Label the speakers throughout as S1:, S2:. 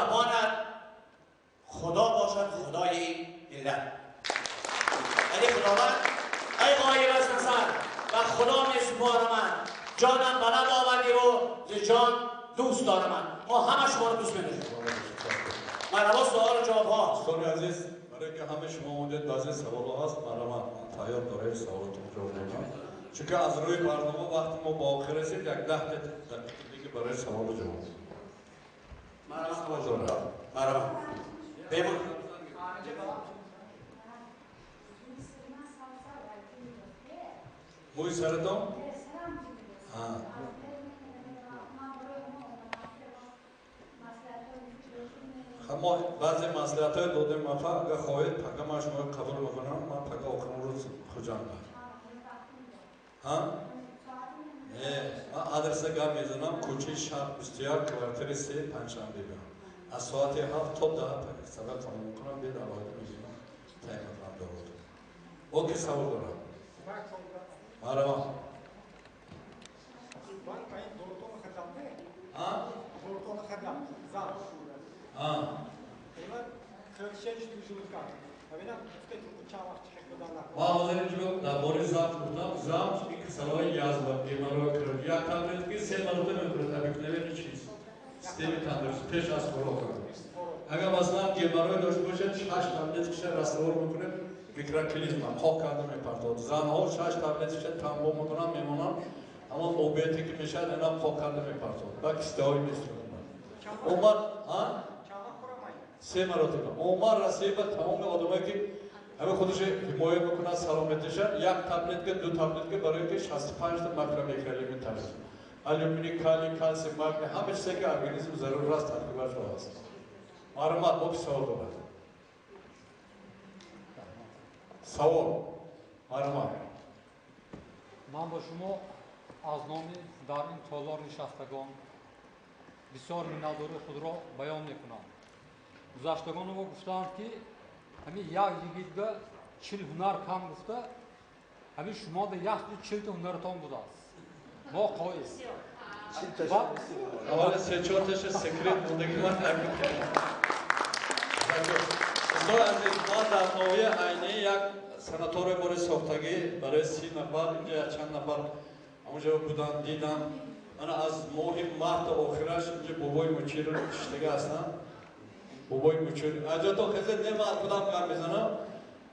S1: نگهبانت خدا باشد، خدای این ملت. یعنی خداوند ای غایب از نظر و خدا می سپارمت، جانم بلد آوردی و ز جان دوست دارمت. ما همه شما رو دوست می‌داریم. مرحبا، سوال و جواب ها.
S2: دوستان عزیز، برای که همه شما اومدید بعضی سوال ها هست، مرحبا، من تیار دارم سوالاتون جواب بدم. چون که از روی برنامه وقتی ما با آخر رسید یک 10 دقیقه دیگه برای سوال و جواب.
S1: مرحبا دارم. مرحبا. بمان.
S2: موی سرتون؟ ما بعضی مصلحت های دادیم، ما اگر خواهید پگه من شما قبول میکنم، من پگه آخرین روز خجند. ها؟ نه، من آدرس گام میزنم، کوچه شهر 21 کوارتر 3 پنجشنبه بیام. از ساعت 7 تا 10 پگه سبب تمام میکنم، بیاد علاقه میگیرم تعیین میکنم دارو. او کی سوال داره؟ مرحبا. ها؟ ها. ما حاضر اینجا درباره زخم گفتم. زخم یک سالهای یازده بیماری کرد. یک تبلت که 3 مرتبه میخورد، ابیکنه چیز. سیستم تندرست پیش از خوراک. اگر مثلا بیماری داشته باشه 6 تبلت که رستور میکنه، میکروکلیزم پاک کرده میپرتاد. زنها 6 تبلت که تنبو میکنن میمونن، اما اوبیتی که میشه اینا پاک کرده میپرتاد. با کیسته های میسازن. اومد ها؟ 3 مرتبه. اومد رسید به تمام آدمایی که همه خودش حمایت میکنن سلامتیشن، یک تبلت که 2 تبلت که برای که 65 تا ماکرومیکروالمنت هست. آلومینیوم، کالی، کلسیم، مگنی، همه چیزی که ارگانیسم ضرور است ترکیبش هست. مرحبا، با سوال دارم. سوال. مرحبا.
S3: من با شما از نام در این تالار نشستگان بسیار منتداری خود را بیان میکنم. گذشتگان ما گفتند که همین یک یگید به 40 هنر کم گفته، همین شما در 140 تا هنرتان بوده است. ما قایل.
S2: اول 3-4 تاش سکرت بودگی من نگفتم. دوستان عزیز، ما در ناحیه عینی یک سناتور برای ساختگی برای 30 نفر، اینجا چند نفر اونجا بودن دیدم. من از ماه مارت آخرش اینجا بابای مچیر نشسته هستم. بابای مچیر اجا تو خزه نه من خودم کار میزنم.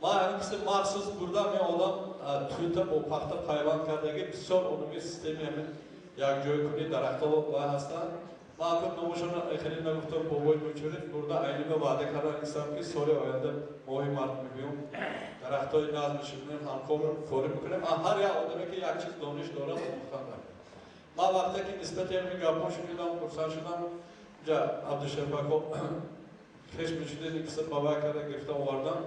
S2: ما همین قسم مخصوص بردم یه آدم تویتا با پخته پیوند کرده که بسیار آدمی سیستمی همین یک جای کنی درخت‌ها و هستن. ما اگر نامشون خیلی نگفتم بابای مچیر برده عینی به وعده کردن انسان که سال آینده ماه مارت میبینیم درخت‌های نظم می‌شونیم، همکار کاری می‌کنیم. هر یک آدمی که یک چیز دانش داره مختلف داره. ما وقتی که نسبت همین گپا شنیدم پرسان شدم اینجا عبدالشرفاکو خیش می‌شدید این قسم بابا کرده گرفتم آوردم.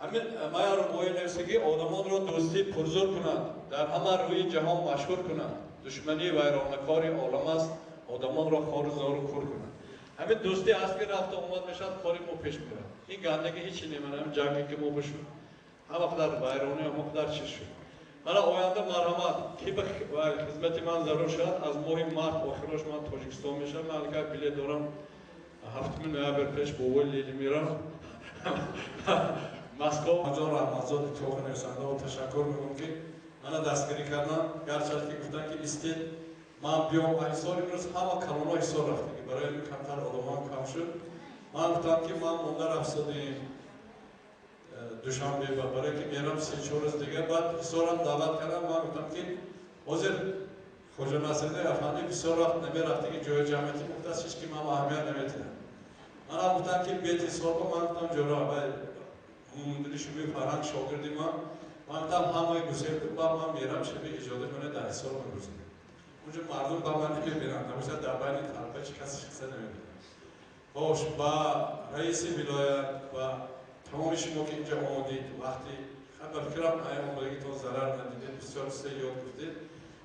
S2: همین ما رو باید نوشته که آدمان رو دوستی پرزور کند، در همه روی جهان مشهور کند، دشمنی ویرانکاری عالم است، آدمان را خار و زار و کور کند. همین دوستی هست که رفت آمد میشد کاری ما پیش میرد. این گندگی هیچی نمی‌ماند، همین جنگی که ما بشود همه قدر ویرانی همه قدر چیز شد. من آینده مرحمت کی به خدمت من ضرور شد از ماه مارت آخرش من تاجیکستان میشم. من اگر بلیط دارم 7 نوامبر پیش بابای لیلی میرم مسکو. جان رحمتزاد اتفاق نویسنده و تشکر میکنم که من دستگیری کردم. گرچه که گفتن که استید من بیام حصار امروز همه کلونا حصار رفته که برای این کمتر آدم کم شد. من گفتم که من مونده رفت دوشنبه برای که میرم 3-4 روز دیگه. بعد حصارم دعوت کردم. من گفتم که حاضر خوجا نصرالدین افندی بسیار وقت نمیرفته که جای جمعیتی گفت است که من اهمیت نمیتونم. من هم گفتم که بیت حصار با من گفتم جورا مدیر شعبه فرهنگ شاگردی من. من گفتم همه گسل کن با من میرم شبه اجازه کنه در حصار میگذارم. اونجا مردم با من نمیبینن، نباشه در بین طلبه چه کسی شخصا نمیبینن. باش با رئیس ولایت و تمام شما که اینجا آمدید وقتی خب فکرم ای آمدگیتون ضرر ندیدید، بسیار چیز یاد گرفتید.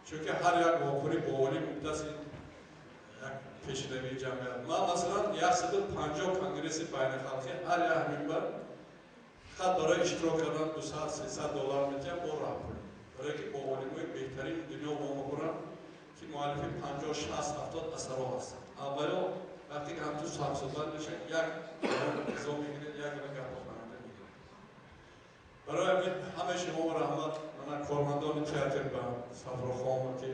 S2: چون که هر یک واکنی باولی مقدس این یک پیشروی جمعیت. من مثلا 150 کنگرس بین خلقی هر یک همین بر فقط برای اشتراک کردن 200-300 دلار میتیم با راه پول. برای که با علمای بهترین دنیا با میکنن که مؤلف 50 60 70 اثرها هستند. اولا Вақте ки ҳамту ҳамсӯҳбат мешавед, як ғизо мегиред, як гапо фаҳмида мегиред. Барои ҳамин ҳамаи шумо раҳмат, мана кормандони театр ба Сафрохон, ки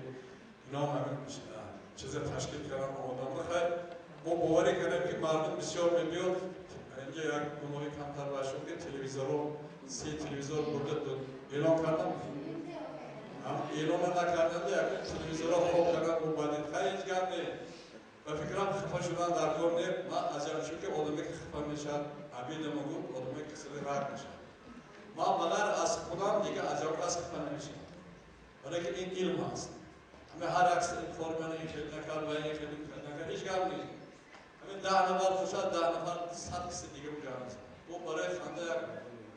S2: ино ҳамин чиза ташкил кардан омодан. Бахайр, мо боварӣ кардем, ки мардум бисёр мебиёд. Инҷа як гуноҳи камтар башуд, ки телевизорро, се телевизор бурда эълон кардам. Эълона накарданда як телевизорро хоб кардан бо бадид. Хай, ҳеҷ гап не. Ба фикрам, хафа шудан дар кор не. Ман аҷаб шуд, ки одаме ки хафа мешавад, обида могӯ, одаме ки касали рак мешавад. Ман ба ғайр аз худам дига аҷаб кас хафа намешавад. Барои ки ин илм ҳаст. Ҳаме ҳар як ин кор мана ин хел накард ва ин хел накард, ҳеҷ гап не. Ҳамин 10 нафар бошад, 10 нафар 100 киси дига буҷа аст. Бо барои ханда як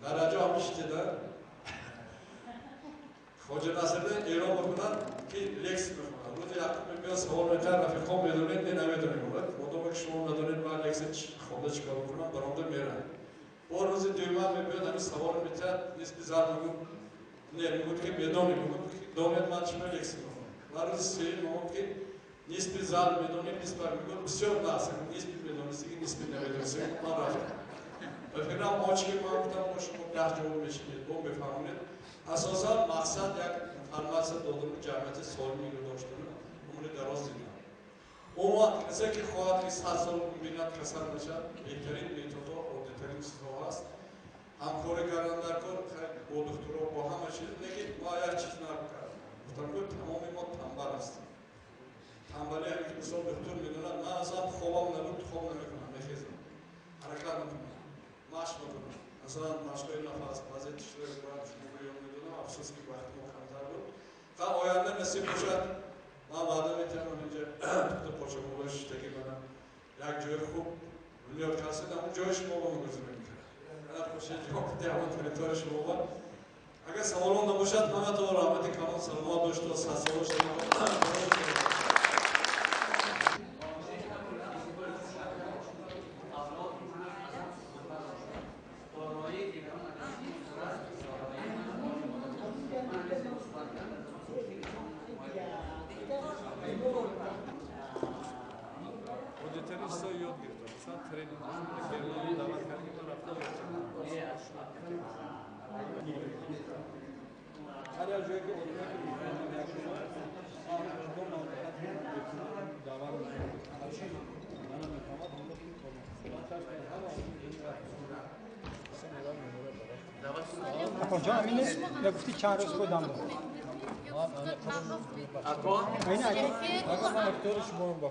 S2: дараҷа ҳам шида. Хоҷа Насриддин эълон мекунад, ки лексия мехонад. Рӯзи якум мебиёд, савол мекунад: рафиқон, медонед? Не, намедонем. Одаме ки шумо надонед, ман лексия хонда чӣ кор мекунам? Баромада мерам. Бо рӯзи дуюмам мебиёд, ҳамин савол метиҳад, нисби зал мегӯ, не, мегӯд ки медонем, мегӯд ки донед, ман чима лексия мехонам. Ва рӯзи сеюм мегӯд ки нисби зал медонем, нисби мегӯд бисёр нас, нисби медонистиги, нисби намедонистиги, ман рафтам. Ба фикрам, он чи ки ман гуфтам, бо шумо 10 ҷавоб мешинед, бо мефаҳмонед. Асосан мақсад як информатсия додани, ҷамъияти солим нигоҳ доштану умри дароз дидан. Умуман, касе ки хоҳад ки 100 сол бинад, касал мешавад, беҳтарин методҳо, оддитарин чизҳо ҳаст. Ҳамкорӣ кардан дар кор бо духтуро, бо ҳама чиз. Лекин ма як чиз нақл кардам. Гуфтам, ки тамоми мо танбал ҳастем. Танбалӣ ҳамин ки мисол духтур медонад, ман аслан хобам набуд, хоб намекунам, мехезам, ҳаракат мекунам, машқ мекунам. Масалан, машқҳои нафас, баъзе чизҳое бояд шумо ёд медодам, афсӯс ки вақти мо камтар буд. Та оянда насиб бошад, ман ваъда метиҳам, инҷа тухта почамоҳои шиштагӣ мана як ҷои хуб бунёд кардем, ҳамон ҷои шумо ба мегузорем. Ана хушед ҷавоб диҳам, территорияи шумо ба. Агар саволон набошад, ҳаматон раҳмати калон, саломат бошед, садсола шавед. Ҳар як ҷое ки одаме ки даъват
S4: Акоҷон, ҳамин гуфти чанд рӯз худам дод.
S2: Актори шумо ба